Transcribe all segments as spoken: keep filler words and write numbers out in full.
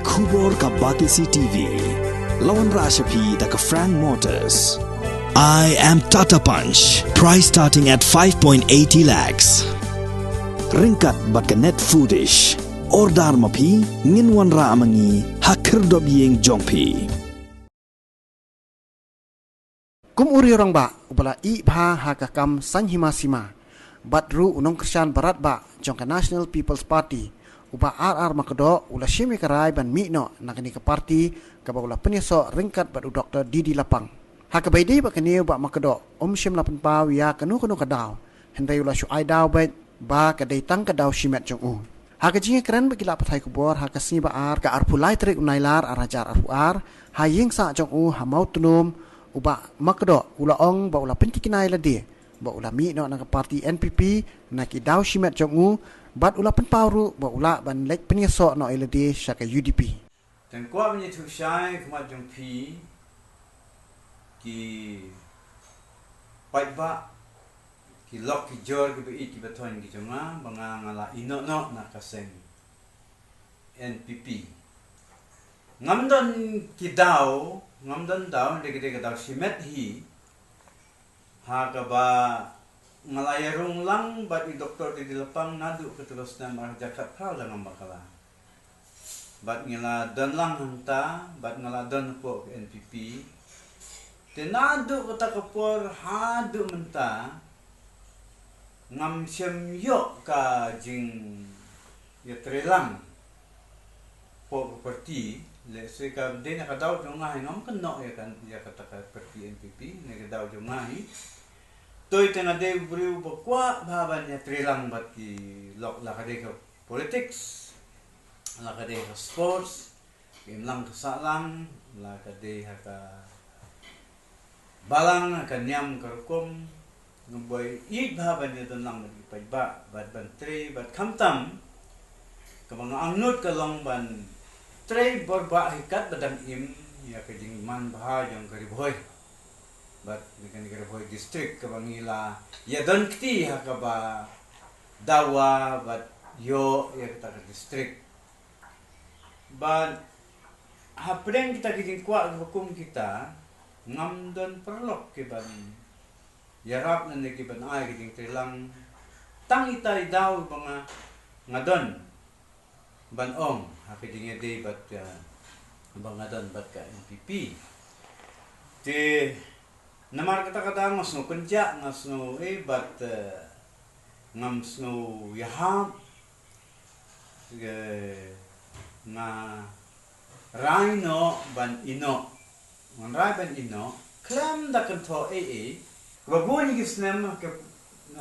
Khubor ka Batesi T V. La wanrah sha phi da ka Frank Motors. I am Tata Punch. Price starting at five point eighty lakhs. Ryngkat bad ka Net Foodish. Order ma phi, ngin wanrah ma ngi ha khyrdop ïing jong phi. Kum u riew rangbah uba la ïeh bha ha ka kam saiñ hima sima bad ruh u nongkyrshan barat bah jong ka National People's Party, u Bah R R Makdoh, u la shim ïa ka rai ban mih noh na kane ka party kaba u la pynïasoh ryngkat bad u Doktor D D Lapang. Ha kaba ïadei bad kane, u Bah Makdoh um shym la pynpaw ïa kano kano ka daw, hynrei u la shu ai daw beit ba ka dei tang ka daw shimet jong u. Ha ka jingïakren bad ki lad pathai khubor ha ka sngi ba ar, ka arphew lai tarik u Nailar ar hajar arphew ar, ha ïingsah jong u ha Mawtnum, u Bah Makdoh u la ong ba u la pyntikna ïa lade ba u la mih noh na ka party N P P na ki daw shimet jong u, bad u la pynpaw ruh ba u lah ban leit pynïasoh noh ïa lade sha ka U D P. Tang kwah ban ïathuh shai khmat jong phi ki paidbah, ki lok ki jor, ki ba ïeit ki ba thoiñ ki jong nga, ba nga nga la ïeh noh noh na ka seng N P P. Ngam don ki daw, ngam don daw, dei ka dei ka daw shimet hi. Ha kaba nga la ïarung lang bad i Doktor D D Lapang naduh ka tulus na mar hajar khatphra da ngam bakla. Bad nga la don lang hangta, bad nga la don hapoh ka N P P. Te naduh kata ka por haduh mynta, ngam shym ïoh ka jingïatreilang hapoh ka party, lehse ka dei na ka daw jong nga hi, ngam kynnoh ïa ka, ïa kata ka party N P P, na ka daw jong nga hi. Toi te nga dei u briew ba kwah bha ban ïatreilang bad ki lok, la ka dei ka politics, la ka dei ka sports, ka imlang ka sahlang, la ka dei ha ka balang, ha ka niam ka rukom, nga boi ïeit bha ban ïadon lang bad ki paidbah, bad ban trei, bad khamtam kaba nga angnud ka long ban trei bor bha hi katba dang im ïa ka jingman bha jong ka Ri Bhoi. Bad na kane ka Ri Bhoi district kaba ngi la ïadon kti ha kaba dawa bad ïoh ïa kata ka district. Bad hapdeng kita ki jingkwah kiba kum kita, ngam don paralok kiban ïarap lane kiban ai ka jingtreilang. Tang ita i daw ba nga, nga don ban ong ha ka jingïadei bad, eh, ba nga don bad ka N P P. Te namar kata ka daw nga sngew kynjah, nga sngew, eh, bad, eh, ngam sngew ïahap. Te nga rai noh ban ïeh noh. Ngan rai ban ïeh noh khlem da kynthoh ei ei. Kaba bun ki snem ha ka,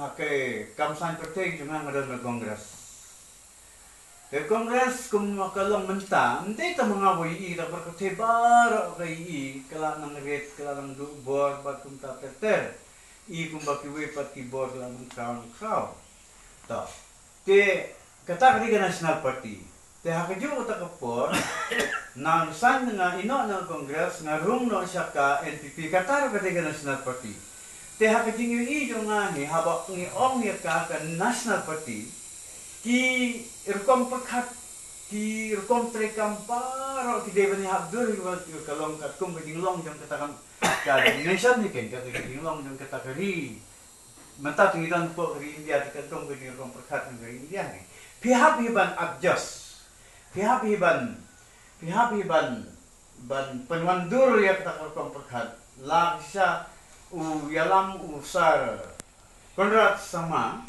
ha ka kam saiñ pyrthei jong nga, nga don ha Congress. Te Congress kum ka long mynta, ym dei tang ma nga ba ïohi, da ka pyrthei baroh ka ïohi, ka la nang rit, ka la nang duh bor, bad kumta ter ter. I kumba kiwei pat ki bor ka la nang khraw nang khraw. To. Te kata ka dei ka National Party. Te ha kajuh kata ka por, nang saiñ nga ïeh noh na Congress, nga rung noh sha ka N P P, kata ruh ka dei ka National Party. Te ha ka jingïohi jong nga hi, haba ngi ong ïa ka, ka National Party, ki rukom pyrkhat, ki rukom treikam baroh ki dei ban ïahap dur hi, ka long katkum ka jinglong jong kata ka, ka nation hi, kata ka jinglong jong kata ka ri. Mynta te ngi don hapoh ka ri India, te katkum ka jingrukom pyrkhat jong ka ri India hi, phi hap hi ban adjust. Phi hap hi ban, phi hap hi ban, ban pynwandur ïa kata ka rukom pyrkhat. La shisha u ïalam u Sir Conrad Sangma,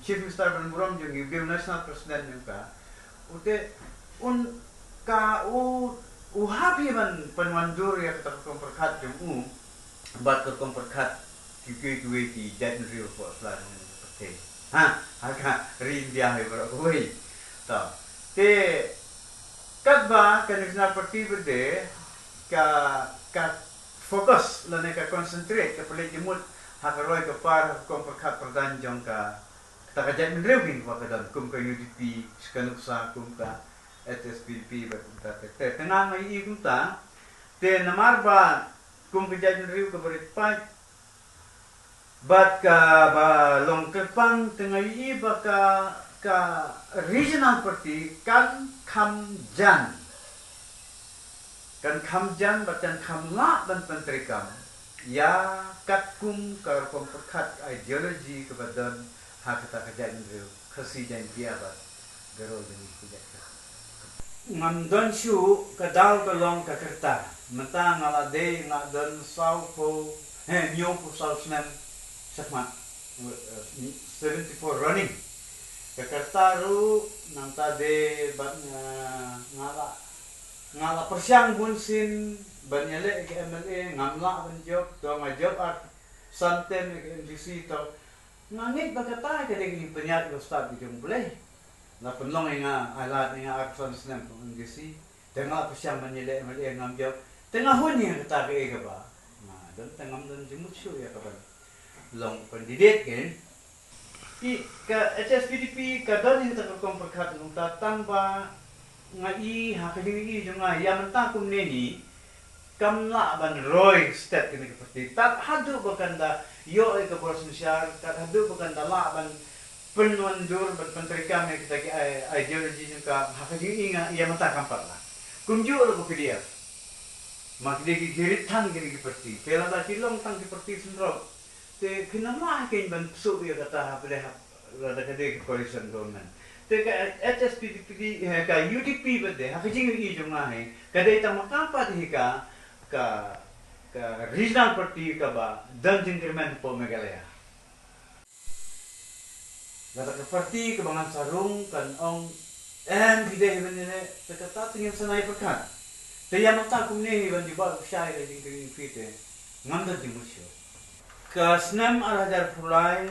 Chief Minister ban burom jong ngi, u dei u National President jong ka. U te, un ka u, u hap hi ban pynwandur ïa kata ka rukom pyrkhat jong u, bad ka rukom pyrkhat kiwei kiwei ki jaitbynriew hapoh sla jong ka pyrthei. Ha, ha ka ri India hi baroh kawei. To. Te katba ka National Party ba dei ka, ka focus lane ka concentrate, ka pynleit jingmut ha ka roi ka par, ha ka rukom pyrkhat pyrdan jong ka, kata ka jaitbynriew, kin ba ka don kum ka U D P, ka nuksa kum ka H S P D P, bad kumta te, te, te nga nga ïohi kumta. Te namar ba kum ka jaitbynriew kaba rit paid bad kaba long kyrpang, te nga ïohi ba ka, ka regional party kan kham jan Kan kham jan bad kan kham lah ban pyntreikam ïa katkum ka rukom pyrkhat, ideology kaba don ha kata ka jaitbynriew Khasi Jaiñtia bad Garo Jaiñtia. Ngam don shuh, ka daw ka long ka rta. Mynta nga la dei, nga don sawphew, eh, hynñiewphew saw snem shakhmat, eh, seventy four running. Ka rta ruh nangta dei bad nga, nga la, nga la pyrshang bunsien ban ïaleh ka M L A, ngam lah ban jop, to nga jop ar san term ka M D C to. Nga ngeit ba kata ka dei ka jingpynïaid ba stad ka jong U Blei. La pynlong ïa nga, ai lad ïa nga ar san snem kum M D C. Te nga la pyrshang ban ïaleh M L A, ngam jop. Te nga hun ïa kata kaei kaba nga don, te ngam don jingmut shuh ïa kaban long candidate, ke. Te ka H S P D P ka don ïa kata ka rukom pyrkhat, nangta tang ba nga i ha ka jingïohi jong nga ïa mynta kumne hi, kam lah ban roi stet kane ka parti. Tad haduh ba kan da ïoh ïa ka bor synshar, tad haduh ba kan da lah ban pynwandur, ban pyntreikam ïa kita ki, eh, ideology jong ka, ha ka jingïohi nga ïa mynta kam pat lah. Kumjuh ruh ka P D F. Ma ki dei ki, ki rit than kine ki parti. Te lada ki long tang ki parti syndrop, te kin ym lah kein ban pynsuh ïa kata ha pdeng, ha, lada ka dei ka coalition government. Te ka H S P D P, eh, ka U D P pat de, ha ka jingïohi jong nga hi, ka dei tang ma ka pat hi ka, ka, ka regional party kaba don jingkyrmen hapoh Meghalaya. Lada ka parti kaba ngan sa rung kan ong, em, phi dei hi ban ïaleh, te kata te ngin sa nai pyrkhat. Te ïa mynta kumne hi ban jubab, u shai ka jingkyrmen phi te, ngam don jingmut shuh. Ka snem ar hajar arphew lai,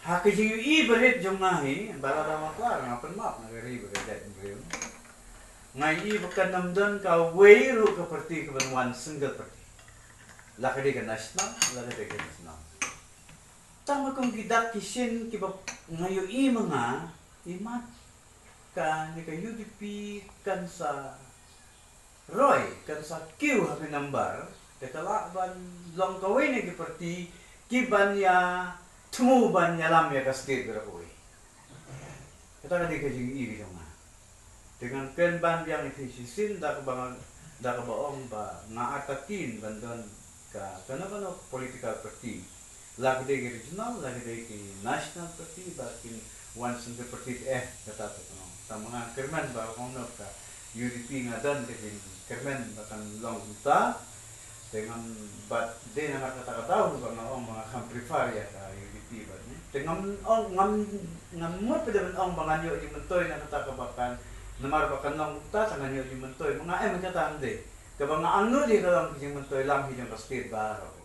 ha ka jingïohi barit jong nga hi, ba lada bakla nga pynmap na ka ri bad ka jaitbynriew. Nga ïohi ba kan ym don kawei ruh ka parti kaban wan, single party. La ka dei ka national, la ka dei ka regional. Tang ba kum ki dak ki shin kiba nga ïohi ma nga, imat kane ka U D P kan sa roi, kan sa kiew ha ki number, te ka lah ban long kawei na ki parti kiban ïa thmu ban ïalam ïa ka state baroh kawei. Kata ka dei ka jingïohi ka jong nga. Te ngan kren ban biang ïa phi shisien da kaba nga, da kaba ong ba nga artatien ban don ka kano kano political party. La ka dei ki regional, la ka dei ki national party, ba kin wan shen ka party te, eh, kata te kano. Tang ba nga kyrmen ba ong noh ka U D P nga don ka jingkyrmen ba kan long kumta. Te ngam, bad dei namar kata kata ruh ba nga ong ba nga kham prefer ïa ka U D P bad ne. Te ngam ong, ngam, ngam mut pat de ban ong ba ngan ïoh jingmyntoi na kata kaba kan, namar ba kan long kumta te ngan ïoh jingmyntoi. Ba nga em kata, ym dei. Kaba nga angnud ïa ka long ka jingmyntoi lam hi jong ka state baroh.